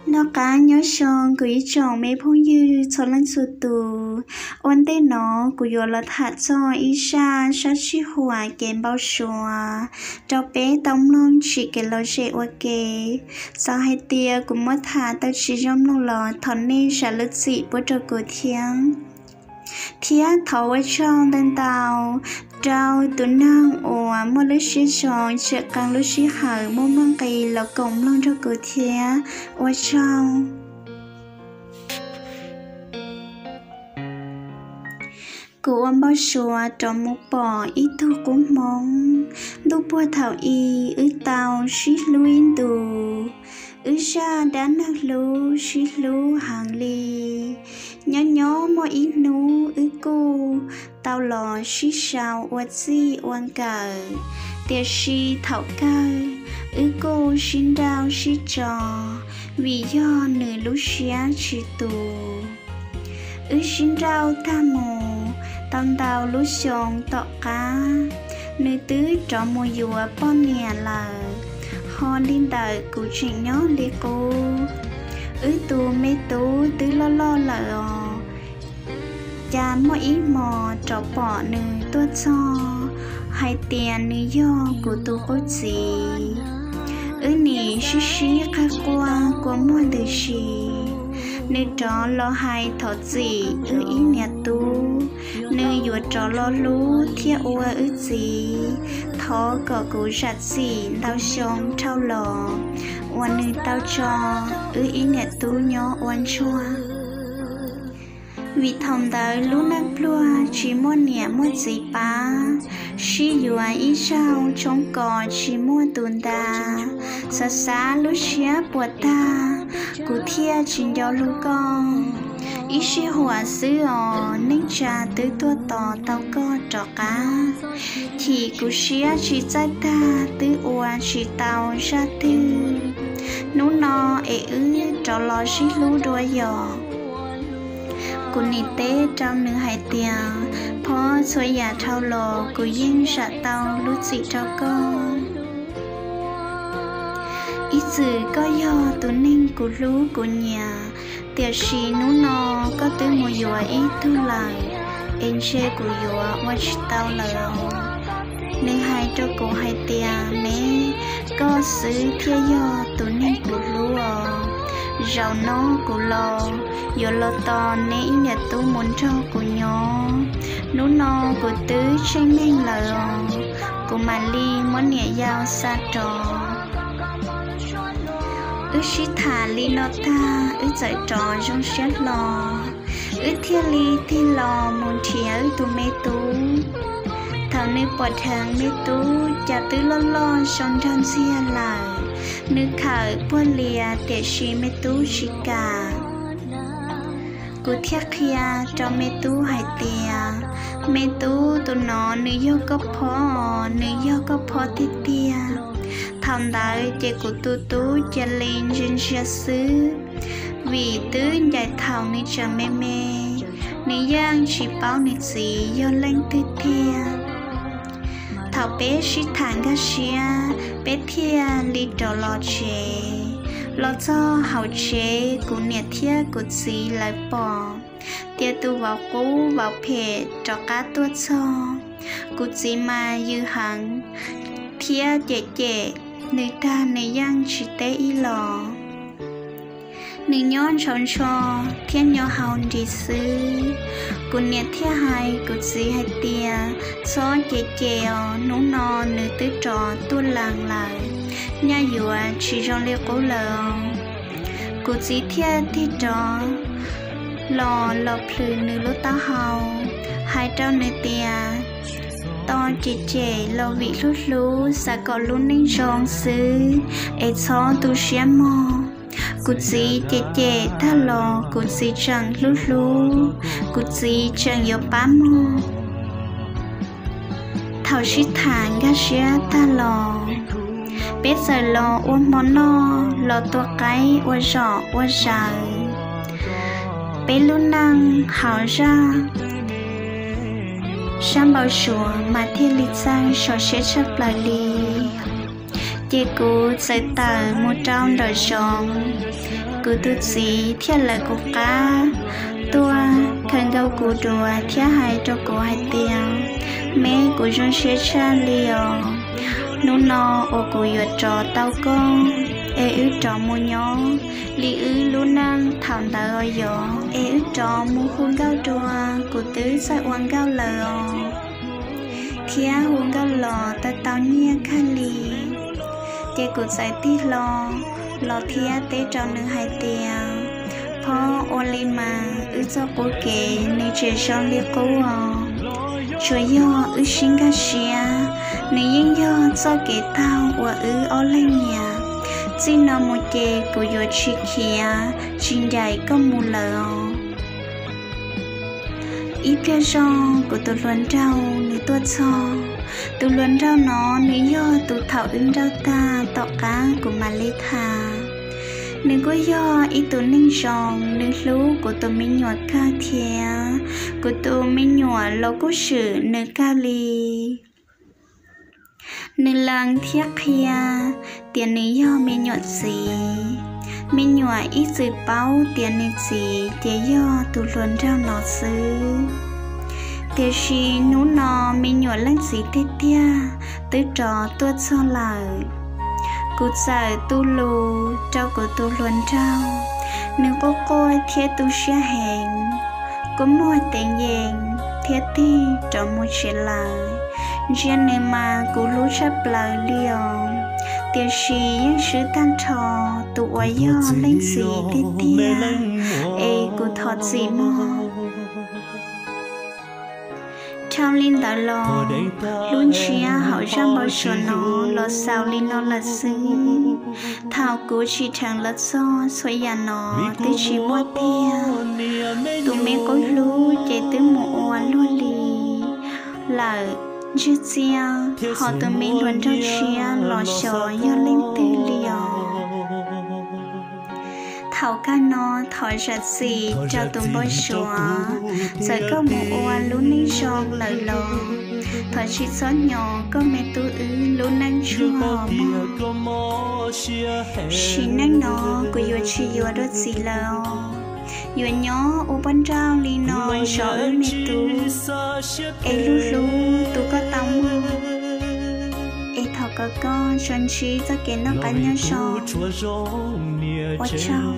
Noj qab nyob zoo kuv ib tsoom me phooj ywg txhua leej txhua tus. Ua ntej no kuv yuav los tham txog ib zaj sab sij huam kev npau suav rau peb tau mloog tsim kev lom zem ua ke. Txawm hais tias kuv muab tham tau tsis zoo mloog los thov nej zam lub txim pub rau kuv thiab. Thiab thov ua tsaug ntau ntau rau tus neeg uas muaj lub siab zoo tseem qee lub sij hawm muaj nuj nqis los koom mloog nrog kuv thiab. Ua tsaug. Kuv ua npau suav rov mus pom ib tug qub hmoob, ntuj puag thaum i wb tau sib hlub ib ntus, wb zaj dab neeg hlub sib hlub heev li. Nyob nyob muaj ib hnub wb kuj tau los sib sau ua txij ua nkawm, tiam sis thaum kawg wb kuj sib nrauj sib tso, vim yog nws lub siab tsis tus. Wb sib nrauj tag mus tau ntau lub xyoo tom qab, nws twb rov mus yuav poj niam lawm, ho li ntawm kuv tseem nyob li qub. Wb tus me tub twb loj loj lawm os. Cas muaj ib hmos rov pom nws tuaj txog, hais tias nws yog kuv tus qub txiv. Wb nim sib sib qawg quaj kua muag ntws si. Nws rov los hais thov txim wb ib niam tub, nws yuav rov los hlub thiab ua wb txiv. Thov kom kuv zam txim ntau xyoo dhau los uas nws tau tso wb ib niam tub nyob ua ntsuag. Vim thaum ntawd lub neej pluag tsis muaj niam muaj txiv pab, sib yuav ib zaug tshoob kos tsis muaj tus nta, xav xav lub siab puas tag, kuv thiaj tsis nco hlub koj. Ib sij huam xwb os, neej tsa twb tuaj tos tau koj rov qab. Chim kuv siab tsis txawj tag, twb ua tsis tau zaj twg. Hnub no es wb rov los sib hlub dua yom. Kuv nim teb rau nws hais tias, phob, txhua yam dhau los kuv yeej zam tau lub txim rau koj. Ib txwm koj yog tus neeg kuv hlub kuv nyiam, tiam sis hnub no koj twb mus yuav ib tug lawm, es ntshe kuv yuav ua tsis tau lawm. Nws hais rau kuv hais tias, me, koj xwb thiaj yog tus neeg kuv hlub os. Zaum no kuv los yuav los tos neb ib niam tub mus nrog kuv nyob. Hnub no kuv twb tsheej neeg lawm os, kuv mam li muab niam yau xa rov. Wb sib tham li no tag, wb txawm rov zoo siab hlo, wb thiaj li tig los mus nrhiav wb tus me tub. Thaum nws pom dheev me tub cas twb loj loj zoo nraug ntxiag lawm, nws khawm puag lias tiam sis me tub tsis kam. Kuv thiaj qhia rau me tub hais tias, me tub, tus no nws yog koj phob, nws yog koj phob tiag tiag. Thaum ntawd ces kuv tus tub cia li ntsia ntsia xwb, vim twb ncaim thaum nws tseem me me, nws yeej tsis paub nws txiv yog leej twg tiag. Thaum peb sib tham nkag siab, peb thiaj li rov los tsev. Los txog hauv tsev, kuv niam thiab kuv txiv lawv pom tias tus vauv qub vauv phem rov qab tuaj txog. Kuv txiv mas yws heev thiab cem cem nws tag, nws yeej tsis teb ib los. Nws nyob ntshaus ntsho thiab nyo hau nris xwb. Kuv niam thiaj hais kuv txiv hais tias, txhob cem cem os, hnub no nws twb rov tuaj lees lawm, nyaj yuav tsis zoo li qub lawm. Kuv txiv thiaj tig rov los los plhws nws lub taub hau, hais rau nws tias, tos cem cem los vim hlub hlub xav kom lub neej zoo xwb, es txhob tu siab mog. Kuv txiv cem cem tag los kuv txiv tseem hlub hlub, kuv txiv tseem yuav pab mog. Thaum sib tham nkag siab tag los, peb txawm los ua hmo noj los tua qaib ua zom ua zaws. Peb lub neej hauv zaj sab npau suav mas thiaj li txawj sov siab tshaj plaws li. Ces kuv txawm tawm mus rau nraum zoov, kuv tus txiv thiaj lawv kuv qab tuaj khaws nkaus kuv dua thiab hais rau kuv hais tias, me, kuv zoo siab tshaj li os. Hnub no uas kuv yuav rov tau koj, es wb rov mus nyob li wb lub neej thaum ntawd os yom, es wb rov mus hu nkauj dua, kuv twb txawj ua nkauj lawm os, thiab hu nkauj los tau tau nyiaj kawg li. Ces kuv txawm tig hlo los thiab teb rau nws hais tias, phob, ua li mas wb txoj qub kev nws tseem zoo li qub os. Tsuas yog wb sib nkag siab, nws yeej yog txoj kev taug uas wb ob leeg nyiam. Txij no mus ces kuv yuav tsis khiav tsis ncaim koj mus lawm os. Ib pliag zog kuv tus hluas nraug nws tuaj txog. Tus hluas nraug no nws yog tus thaum wb nrauj tag tom qab kuv mam li tham. Nws kuj yog ib tug neeg zoo, nws hlub kuv tus me nyuam kawg thiab kuv tus me nyuam los kuj swm nws kawg li. Nws lees thiab qhia tias nws yog me nyuam txiv. Me nyuam ib txwm paub tias nws txiv ces yog tus hluas nraug no xwb. Tiam sis hnub no me nyuam leej txiv tiag tiag twb rov tuaj txog lawm. Kuv txawm tu lus rau kuv tus hluas nraug, nws quaj quaj thiab tu siab heev, kua muag tev yees thiab tig rov mus tsev lawm. Ntsia nws mas kuv hlub tshaj plaws li os, tiam sis yeej swb tag nrho tus uas yog leej txiv tiag tiag, es kuv thov txim mog. Dhau li ntawd los, lub ntsiab hauv zaj npau suav no los xaus li no lawm xwb. Thaum kuv tsim dheev los txog txhua yam no twb tsis muaj tiag. Tus me qub hlub ces twb mus ua luag li lawm. Ntswg txiaj, ho tus me hluas nraug tshiab los xyov yog leej twg li os. Thaum kawg no thov zam txim rau tus npau suav, txawm koj mus ua lub neej zoo lawm los thov tsis txhob nyo koj me tub wb lub neej tsuag mog. Sim neej no kuv yuav tsis yuav dua txiv lawm os. Yuav nyob ua poj nrauj li no zov wb me tub, es hlub hlub tus koj tau muaj. Es thov kom koj tsuas ntsib txoj kev noj qab nyob zoo. Ua tsaug.